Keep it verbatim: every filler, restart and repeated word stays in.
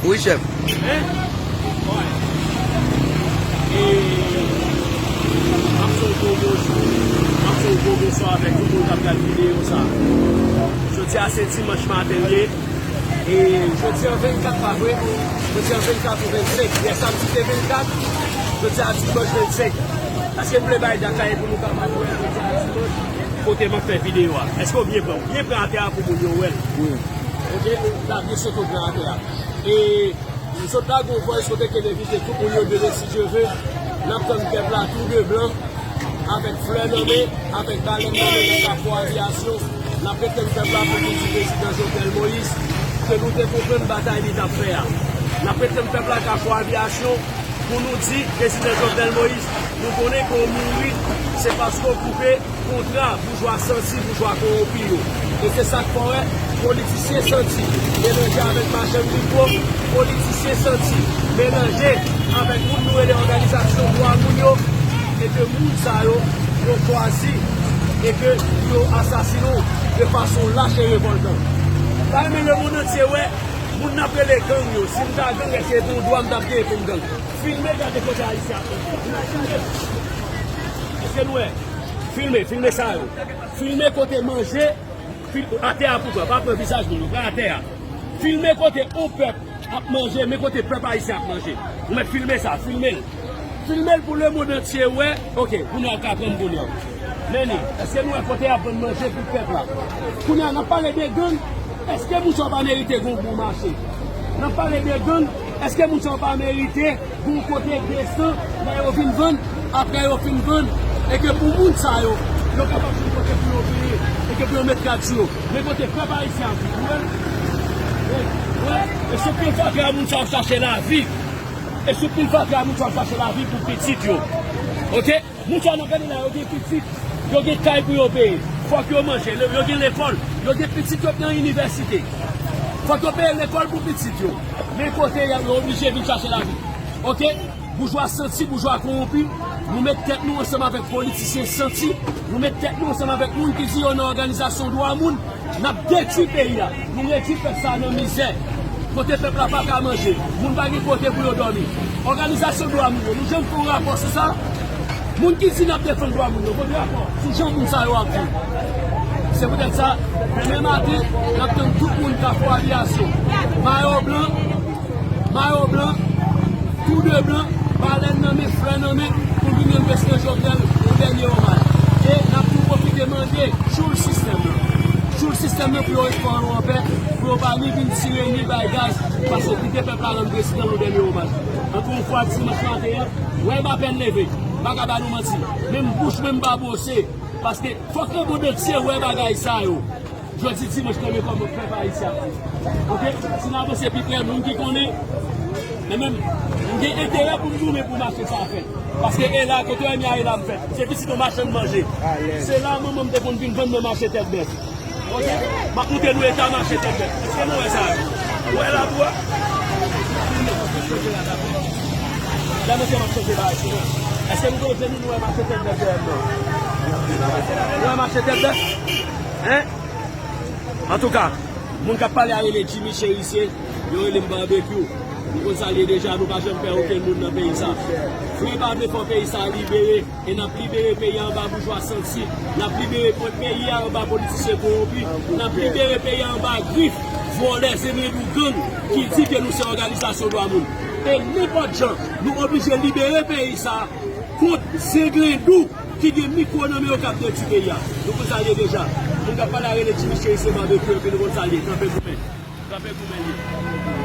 Wi, chèf. Hein? Wi. E, m ap fè yon gwo bonjou, m ap fè yon gwo bonswa avèk tout moun k ap gade videyo sa. Jodi a se dimanch maten l ye. E jodi a vennkat, pa vre? Jodi a vennkat ou vennsenk? Yè samdi te vennkat, jodi a dimanch vennsenk. Èske m vle bay dat la pou nou kapab wè jodi a dimanch? Kote m ap fè videyo a. Èske w byen pran? Byen pran atè a pou moun yo wè l. Wi. Ok? La byen sot w pran atè a. E m sot la gon vòy kote ke m envite tout moun yo demen si Dye ve. N ap tann pèp la tou de blan, avèk flè nan men, avèk balèn nan men nan Kafou Aviyasyon. N ap ret tann pèp la pou nou di prezidan Jovenel Moïse ke nou te konprann batay li t ap fè a. N ap ret tann pèp la Kafou Aviyasyon pou nou di prezidan Jovenel Moïse, nou konnen ke w mouri, se paske w koupe kontra boujwa santi, boujwa kowonpi yo. E se sa k fè w wè politisyen santi melanje avèk machann mikwo, politisyen santi melanje avèk moun nou rele òganizasyon dwa moun yo, e ke moun sa yo, yo chwazi e ke yo asasinen w de fason lach e revòltan. M ta renmen lemonn antye wè moun n ap rele gang yo. Si m ta gang, èske se yon dwa m t ap genyen pou m gang? Filme, gade kote Ayisyen ap manje. Èske nou wè? Filme, filme sa yo. Filme kote manje, fil-, atè a pou pran, pa pran vizaj moun, pran atè a. Filme kote yon pèp ap manje, men kote pèp ayisyen ap manje. Ou mèt filme sa, filme l. Filme l pou lemonn antye wè. Ok, kounye a w ka pran m kounye a. Men li, èske nou wè kote y ap vann manje pou pèp la? Kounye a, n ap pale de gang. Èske moun sa yo pa merite gen yon bon mache? N ap pale de gang. Èske moun sa yo pa merite gen yon kote desan lè yo vin vann, apre yo fin vann, e ke pou moun sa yo, yo kapab jwenn kote pou yo peye, e ke pou yo met rad sou yo? Men kote pèp ayisyen ap viv, ou wè? Ou wè? E sou pil fatra moun sa yo ap chache lavi. E sou pil fatra moun sa yo ap chache lavi pou pitit yo. Ok? Moun sa yo n ap gade la, yo gen pitit, yo gen kay pou yo peye. Fòk yo manje, yo gen lekòl, yo gen pitit yo nan inivèsite. Fòk yo peye lekòl pou pitit yo. Men kote yo, yo oblije vin chache lavi. Ok? Boujwa santi, boujwa kowonpi, nou met tèt nou ansanm avèk politisyen santi, nou met tèt nou ansanm avèk moun ki di yo nan òganizasyon dwa moun, n ap detwi peyi a. Nou retwi pèp sa a nan mizè. Kote pèp la pa ka manje, moun pa gen kote pou yo dòmi. Òganizasyon dwa moun yo, nou janm fè yon rapò sou sa? Moun ki di n ap defann dwa moun yo, kote rapò sou jan moun sa yo ap viv? Se poutèt sa, demen maten, n ap tann tout moun Kafou Aviyasyon, mayo blan, mayo blan, tou de blan, balèn nan men, flè nan men, pou vin rann prezidan Jovenel yon dènye omaj. E n ap tou pwofite mande tchoul sistèm nan. Tchoul sistèm nan pou yo ret fè yo anpè, pou yo pa ni vin tire ni bay gaz, paske kite pèp la rann prezidan yon dènye omaj. Ankò yon fwa, dimanch maten an, wè m apèn leve, m pa ka ba nou manti. Menm bouch mwen m pa bwose, paske fòk lemonn antye wè bagay sa yo. Jodi dimanch, tande kòman pèp ayisyen ap viv. Ok? Si n avanse pi prè, moun ki konnen, men menm, m gen enterè pou m goumen pou mache sa a fèt. Paske e la, kote w wè m ye a, e la m fèt. Se pitit yon machann manje. Se la manman m te konn vin vann nan mache Tèt Bèf. Ok? M ap montre nou eta mache Tèt Bèf. Èske nou wè sa? Ou wè labou a? Gade kòman m ap chanje bagay sou mwen. Èske nou konnen nou wè mache Tèt Bèf dèyè m nan? Nou wè mache Tèt Bèf? Hein? Antouka, moun k ap pale a rele Jimmy Chérisier, yo rele m Barbecue. Nou konn sa l ye deja, nou pa janm pè okenn moun nan peyi sa. Frè pa vle fè peyi sa libere, e n ap libere peyi a anba boujwa santi, n ap libere po-, peyi a anba politisyen kowonpi, n ap libere peyi a anba grif vòlè, zenglendou, gang ki di ke nou se òganizasyon dwa moun. E nenpòt jan, nou oblije libere peyi sa kont zenglendou ki gen mikwo nan men yo k ap detwi peyi a. Nou konn sa l ye deja. Moun k ap pale a rele Jimmy Chérisier Barbecue, epi nou konn sa l ye. Kanpe goumen. Kanpe goumen li ye.